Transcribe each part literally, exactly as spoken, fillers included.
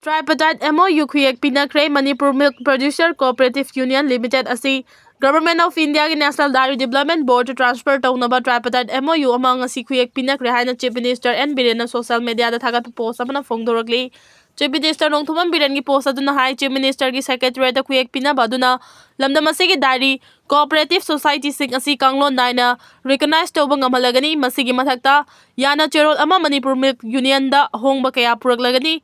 Tripartite M O U ꯈꯨꯌꯦꯛ ꯄꯤꯅꯈ꯭ꯔꯦ꯫ Manipur Milk Producer Cooperative Union Limited ꯑꯁꯤ Government of Indiaꯒꯤ National Dairy Development Board transfer ꯇꯧꯅꯕ Tripartite M O U ꯑꯃ ꯉꯁꯤ ꯈꯨꯌꯦꯛ ꯄꯤꯅꯈ꯭ꯔꯦ ꯍꯥꯏꯅ Chief Minister N ꯕꯤꯔꯦꯟꯅ social mediaꯗ ꯊꯥꯒꯠꯄ post ꯑꯃꯅ ꯐꯣꯡꯗꯣꯔꯛꯂꯤ꯫ Chief Minister Nongthombam ꯕꯤꯔꯦꯟꯒꯤ post ꯑꯗꯨꯅ ꯍꯥꯏ, Chief Ministerꯒꯤ secretariatꯇ ꯈꯨꯌꯦꯛ ꯄꯤꯅꯕ ꯑꯗꯨꯅ ꯂꯝꯗꯝ ꯑꯁꯤꯒꯤ dairy cooperative societyꯁꯤꯡ ꯑꯁꯤ ꯀꯥꯡꯂꯣꯟ ꯅꯥꯏꯅ recognize ꯇꯧꯕ ꯉꯝꯍꯜꯂꯒꯅꯤ꯫ ꯃꯁꯤꯒꯤ ꯃꯊꯛꯇ ꯌꯥꯅ ꯆꯦꯔꯣꯜ ꯑꯃ Manipur Milk Unionꯗ ꯑꯍꯣꯡꯕ ꯀꯌꯥ ꯄꯨꯔꯛꯂꯒꯅꯤ꯫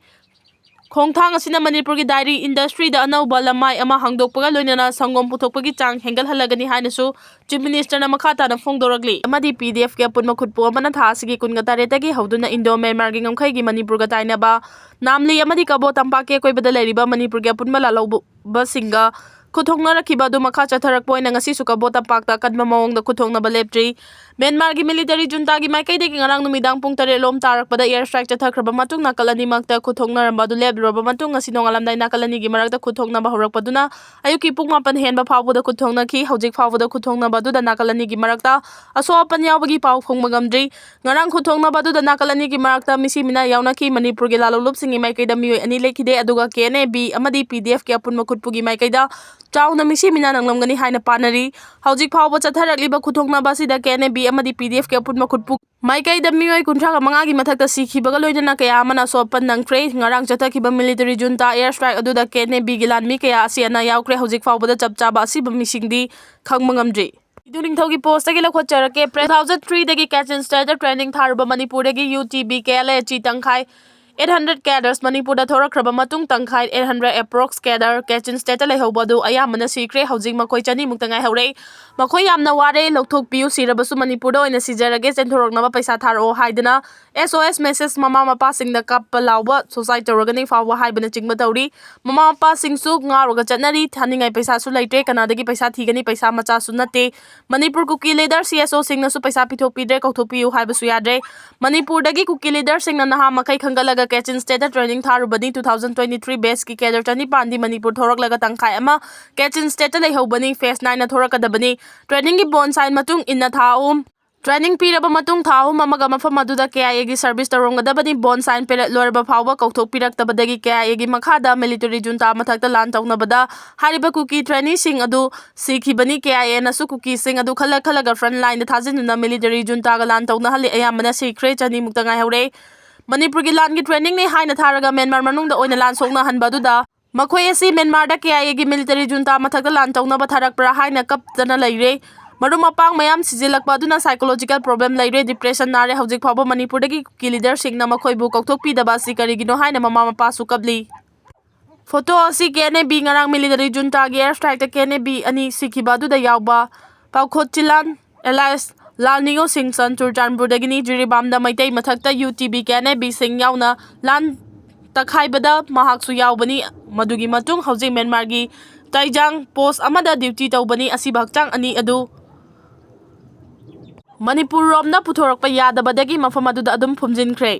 ꯈꯣꯡꯊꯥꯡ ꯑꯁꯤꯅ ꯃꯅꯤꯄꯨꯔꯒꯤ dairy industryꯗ ꯑꯅꯧꯕ ꯂꯃꯥꯏ ꯑꯃ ꯍꯥꯡꯗꯣꯛꯄꯒ ꯂꯣꯏꯅꯅ ꯁꯪꯒꯣꯝ ꯄꯨꯊꯣꯛꯄꯒꯤ ꯆꯥꯡ ꯍꯦꯟꯒꯠꯍꯜꯂꯒꯅꯤ ꯍꯥꯏꯅꯁꯨ Chief Ministerꯅ ꯃꯈꯥ ꯇꯥꯅ ꯐꯣꯡꯗꯣꯔꯛꯂꯤ꯫ ꯑꯃꯗꯤ PDFꯀꯤ ꯑꯄꯨꯟꯕ ꯈꯨꯠꯄꯨ ꯑꯃꯅ ꯊꯥ ꯑꯁꯤꯒꯤ ꯀꯨꯟꯒ ꯇꯔꯦꯠꯇꯒꯤ ꯍꯧꯗꯨꯅ Indo Myanmarꯒꯤ ꯉꯝꯈꯩꯒꯤ ꯃꯅꯤꯄꯨꯔꯒ ꯇꯥꯏꯅꯕ ꯅꯥꯝꯂꯤ ꯑꯃꯗꯤ ꯀꯕꯣ ꯇꯝꯄꯥꯛꯀꯤ ꯑꯀꯣꯏꯕꯗ ꯂꯩꯔꯤꯕ ꯃꯅꯤꯄꯨꯔꯒꯤ ꯑꯄꯨꯟꯕ ꯂꯥꯜꯍꯧꯕꯁꯤꯡꯒ ꯈꯨꯠꯊꯣꯛꯅꯔꯛꯈꯤꯕ ꯑꯗꯨ ꯃꯈꯥ ꯆꯠꯊꯔꯛꯄ ꯑꯣꯏꯅ ꯉꯁꯤꯁꯨ ꯀꯕꯣ ꯇꯝꯄꯥꯛꯇ ꯑꯀꯟꯕ ꯃꯑꯣꯡꯗ ꯈꯨꯠꯊꯣꯛꯅꯕ ꯂꯦꯞꯇ꯭ꯔꯤ꯫ ꯃ꯭ꯌꯥꯟꯃꯥꯔꯒꯤ military juntaꯒꯤ ꯃꯥꯏꯀꯩꯗꯒꯤ ꯉꯔꯥꯡ ꯅꯨꯃꯤꯗꯥꯡ ꯄꯨꯡ ꯇꯔꯦꯠ ꯂꯣꯝ ꯇꯥꯔꯛꯄꯗ air strike ꯆꯠꯊꯈ꯭ꯔꯕ ꯃꯇꯨꯡ ꯅꯥꯀꯜ ꯑꯅꯤꯃꯛꯇ ꯈꯨꯠꯊꯣꯛꯅꯔꯝꯕ ꯑꯗꯨ ꯂꯦꯞꯂꯨꯔꯕ ꯃꯇꯨꯡ ꯉꯁꯤ ꯅꯣꯡꯉꯥꯜꯂꯝꯗꯥꯏ ꯅꯥꯀꯜ ꯑꯅꯤꯒꯤ ꯃꯔꯛꯇ ꯈꯨꯠꯊꯣꯛꯅꯕ ꯍꯧꯔꯛꯄꯗꯨꯅ ꯑꯌꯨꯛꯀꯤ ꯄꯨꯡ ꯃꯥꯄꯟ ꯍꯦꯟꯕ ꯐꯥꯎꯕꯗ ꯈꯨꯠꯊꯣꯛꯅꯈꯤ꯫ ꯍꯧꯖꯤꯛ ꯐꯥꯎꯕꯗ ꯈꯨꯠꯊꯣꯛꯅꯕ ꯑꯗꯨꯗ ꯅꯥꯀꯜ ꯑꯅꯤꯒꯤ ꯃꯔꯛꯇ ꯑꯁꯣꯛ ꯑꯄꯟ ꯌꯥꯎꯕꯒꯤ ꯄꯥꯎ ꯐꯪꯕ ꯉꯝꯗ꯭ꯔꯤ꯫ ꯉꯔꯥꯡ ꯈꯨꯠꯊꯣꯛꯅꯕ ꯑꯗꯨꯗ ꯅꯥꯀꯜ ꯑꯅꯤꯒꯤ ꯃꯔꯛꯇ ꯃꯤꯁꯤ ꯃꯤꯅꯥ ꯌꯥꯎꯅꯈꯤ꯫ ꯃꯅꯤꯄꯨꯔꯒꯤ ꯂꯥꯜꯍꯧꯂꯨꯞꯁꯤꯡꯒꯤ ꯃꯥꯏꯀꯩꯗ ꯃꯤꯑꯣꯏ ꯑꯅꯤ ꯂꯩꯈꯤꯗꯦ, ꯑꯗꯨꯒ KNA B ꯑꯃꯗꯤ PDFꯀꯤ ꯑꯄꯨꯟꯕ ꯈꯨꯠꯄꯨꯒꯤ ꯃꯥꯏꯀꯩꯗ ꯆꯥꯎꯅ ꯃꯤꯁꯤ ꯃꯤꯅꯥ ꯅꯪꯂꯝꯒꯅꯤ ꯍꯥꯏꯅ ꯄꯥꯅꯔꯤ꯫ ꯍꯧꯖꯤꯛ ꯐꯥꯎꯕ ꯆꯠꯊꯔꯛꯂꯤꯕ ꯈꯨꯠꯊꯣꯛꯅꯕ ꯑꯁꯤꯗ KNA B ꯑꯃꯗꯤ PDFꯀꯤ ꯑꯄꯨꯟꯕ ꯈꯨꯠꯄꯨ ꯃꯥꯏꯀꯩꯗ ꯃꯤꯑꯣꯏ ꯀꯨꯟꯊ꯭ꯔꯥ ꯃꯉꯥꯒꯤ ꯃꯊꯛꯇ ꯁꯤꯈꯤꯕꯒ ꯂꯣꯏꯅꯅ ꯀꯌꯥ ꯑꯃꯅ ꯑꯁꯣꯛ ꯑꯄꯟ ꯅꯪꯈ꯭ꯔꯦ꯫ ꯉꯔꯥꯡ ꯆꯠꯊꯈꯤꯕ military junta air strike ꯑꯗꯨꯗ KNA Bꯒꯤ ꯂꯥꯟꯃꯤ ꯀꯌꯥ ꯑꯁꯤ ꯑꯅꯥ ꯌꯥꯎꯈ꯭ꯔꯦ꯫ ꯍꯧꯖꯤꯛ ꯐꯥꯎꯕꯗ ꯆꯞ ꯆꯥꯕ ꯑꯁꯤꯕ ꯃꯤꯁꯤꯡꯗꯤ ꯈꯪꯕ ꯉꯝꯗ꯭ꯔꯤ꯫ ꯏꯗꯨ ꯅꯤꯡꯊꯧꯒꯤ postꯇꯒꯤ ꯂꯧꯈꯠꯆꯔꯛꯀꯦ꯫ Two thousand threeꯗꯒꯤ Kachin Stateꯇ training ꯊꯥꯔꯨꯕ ꯃꯅꯤꯄꯨꯔꯗꯒꯤ UTB KLA ꯆꯤ ꯇꯪꯈꯥꯏ eight hundred cadres ꯃꯅꯤꯄꯨꯔꯗ ꯊꯣꯔꯛꯈ꯭ꯔꯕ ꯃꯇꯨꯡ ꯇꯪꯈꯥꯏ eight hundred approx cadre Kachin Stateꯇ ꯂꯩꯍꯧꯕ ꯑꯗꯨ ꯑꯌꯥꯝꯕꯅ ꯁꯤꯈ꯭ꯔꯦ꯫ ꯍꯧꯖꯤꯛ ꯃꯈꯣꯏ ꯆꯅꯤꯃꯨꯛꯇ ꯉꯥꯏꯍꯧꯔꯦ꯫ ꯃꯈꯣꯏ ꯌꯥꯝꯅ ꯋꯥꯔꯦ, ꯂꯧꯊꯣꯛꯄꯤꯌꯨ, ꯁꯤꯔꯕꯁꯨ ꯃꯅꯤꯄꯨꯔꯗ ꯑꯣꯏꯅ ꯁꯤꯖꯔꯒꯦ, ꯆꯦꯟꯊꯣꯔꯛꯅꯕ ꯄꯩꯁꯥ ꯊꯥꯔꯛꯑꯣ ꯍꯥꯏꯗꯅ SOS message ꯃꯃꯥ ꯃꯄꯥꯁꯤꯡꯗ ꯀꯞꯄ ꯂꯥꯎꯕ suicide ꯇꯧꯔꯒꯅꯤ ꯐꯥꯎꯕ ꯍꯥꯏꯕꯅꯆꯤꯡꯕ ꯇꯧꯔꯤ꯫ ꯃꯃꯥ ꯃꯄꯥꯁꯤꯡꯁꯨ ꯉꯥꯎꯔꯒ ꯆꯠꯅꯔꯤ꯫ ꯊꯥꯅꯤꯡꯉꯥꯏ ꯄꯩꯁꯥꯁꯨ ꯂꯩꯇ꯭ꯔꯦ꯫ ꯀꯅꯥꯗꯒꯤ ꯄꯩꯁꯥ ꯊꯤꯒꯅꯤ? ꯄꯩꯁꯥ ꯃꯆꯥꯁꯨ ꯅꯠꯇꯦ꯫ ꯃꯅꯤꯄꯨꯔ ꯀꯨꯀꯤ leader CSOꯁꯤꯡꯅꯁꯨ ꯄꯩꯁꯥ ꯄꯤꯊꯣꯛꯄꯤꯗ꯭ꯔꯦ, ꯀꯧꯊꯣꯛꯄꯤꯌꯨ ꯍꯥꯏꯕꯁꯨ ꯌꯥꯗ꯭ꯔꯦ꯫ ꯃꯅꯤꯄꯨꯔꯗꯒꯤ ꯀꯨꯀꯤ leaderꯁꯤꯡꯅ ꯅꯍꯥ ꯃꯈꯩ ꯈꯟꯒꯠꯂꯒ Kachin Stateꯇ training ꯊꯥꯔꯨꯕꯅꯤ꯫ Two thousand twenty three batchꯀꯤ cadre ꯆꯅꯤꯄꯥꯟꯗꯤ Manipur ꯊꯣꯔꯛꯂꯒ ꯇꯪꯈꯥꯏ ꯑꯃ Kachin Stateꯇ ꯂꯩꯍꯧꯕꯅꯤ꯫ Phase nineꯅ ꯊꯣꯔꯛꯀꯗꯕꯅꯤ꯫ Trainingꯒꯤ bond sign ꯃꯇꯨꯡ ꯏꯟꯅ ꯊꯥ ꯑꯍꯨꯝ Training ꯄꯤꯔꯕ ꯃꯇꯨꯡ ꯊꯥ ꯑꯍꯨꯝ ꯑꯃꯒ ꯃꯐꯝ ꯑꯗꯨꯗ K I A ꯒꯤ service ꯇꯧꯔꯝꯒꯗꯕꯅꯤ꯫ Bonds sign ꯄꯦꯔꯦꯗ ꯂꯣꯏꯔꯕ ꯐꯥꯎꯕ ꯀꯧꯊꯣꯛꯄꯤꯔꯛꯇꯕꯗꯒꯤ K I A ꯒꯤ ꯃꯈꯥꯗ military junta ꯃꯊꯛꯇ ꯂꯥꯟ ꯇꯧꯅꯕꯗ ꯍꯥꯏꯔꯤꯕ ꯀꯨꯀꯤ trainee ꯁꯤꯡ ꯑꯗꯨ ꯁꯤꯈꯤꯕꯅꯤ꯫ K I A ꯅꯁꯨ ꯀꯨꯀꯤꯁꯤꯡ ꯑꯗꯨ ꯈꯜꯂ ꯈꯜꯂꯒ front line ꯗ ꯊꯥꯖꯤꯟꯗꯨꯅ military junta ꯒ ꯂꯥꯟ ꯇꯧꯅꯍꯜꯂꯤ꯫ ꯑꯌꯥꯝꯕꯅ ꯁꯤꯈ꯭ꯔꯦ, ꯆꯅꯤꯃꯨꯛꯇ ꯉꯥꯏꯍꯧꯔꯦ꯫ ꯃꯅꯤꯄꯨꯔꯒꯤ ꯂꯥꯟꯒꯤ training ꯅꯤ ꯍꯥꯏꯅ ꯊꯥꯔꯒ ꯃ꯭ꯌꯥꯟꯃꯥꯔ ꯃꯅꯨꯡꯗ ꯑꯣꯏꯅ ꯂꯥꯟ ꯁꯣꯛꯅꯍꯟꯕ ꯑꯗꯨꯗ ꯃꯈꯣꯏ ꯑꯁꯤ ꯃ꯭ꯌꯥꯟꯃꯥꯔꯗ K I A ꯒꯤ military junta ꯃꯊꯛꯇ ꯂꯥꯟ ꯇꯧꯅꯕ ꯊꯥꯔꯛꯄ꯭ꯔꯥ ꯍꯥꯏꯅ ꯀꯞꯇꯅ ꯂꯩꯔꯦ꯫ ꯃꯔꯨꯞ ꯃꯄꯥꯡ ꯃꯌꯥꯝ ꯁꯤꯖꯤꯜꯂꯛꯄ ꯑꯗꯨꯅ psychological problem ꯂꯩꯔꯦ, depression ꯅꯥꯔꯦ꯫ ꯍꯧꯖꯤꯛ ꯐꯥꯎꯕ ꯃꯅꯤꯄꯨꯔꯗꯒꯤ ꯀꯨꯀꯤ leader ꯁꯤꯡꯅ ꯃꯈꯣꯏꯕꯨ ꯀꯧꯊꯣꯛꯄꯤꯗꯕ ꯑꯁꯤ ꯀꯔꯤꯒꯤꯅꯣ ꯍꯥꯏꯅ ꯃꯃꯥ ꯃꯄꯥꯁꯨ ꯀꯞꯂꯤ꯫ Photo ꯑꯁꯤ K N A B ꯉꯔꯥꯡ military junta ꯒꯤ air strike ꯇ K N A B ꯑꯅꯤ ꯁꯤꯈꯤꯕ ꯑꯗꯨꯗ ꯌꯥꯎꯕ ꯄꯥꯎꯈꯣꯠ ꯆꯤꯂꯥꯟ alias ꯂꯥꯜ ꯅꯤꯉꯣꯜ ꯁꯤꯡ ꯁꯟ ꯆꯨꯔꯆꯥꯟꯄꯨꯔꯗꯒꯤꯅꯤ꯫ ꯖꯤꯔꯤꯕꯥꯝꯗ ꯃꯩꯇꯩ ꯃꯊꯛꯇ U T B K N A B ꯁꯤꯡ ꯌꯥꯎꯅ ꯂꯥꯟ ꯇꯛꯈꯥꯏꯕꯗ ꯃꯍꯥꯛꯁꯨ ꯌꯥꯎꯕꯅꯤ꯫ ꯃꯗꯨꯒꯤ ꯃꯇꯨꯡ ꯍꯧꯖꯤꯛ ꯃ꯭ꯌꯥꯟꯃꯥꯔꯒꯤ ꯇꯥꯏꯖꯥꯡ post ꯑꯃꯗ duty ꯇꯧꯕꯅꯤ꯫ ꯑꯁꯤꯕ ꯍꯛꯆꯥꯡ ꯑꯅꯤ ꯑꯗꯨ ꯃꯅꯤꯄꯨꯔ ꯔꯣꯝꯗ ꯄꯨꯊꯣꯔꯛꯄ ꯌꯥꯗꯕꯗꯒꯤ ꯃꯐꯝ ꯑꯗꯨꯗ ꯑꯗꯨꯝ ꯐꯨꯝꯖꯤꯟꯈ꯭ꯔꯦ꯫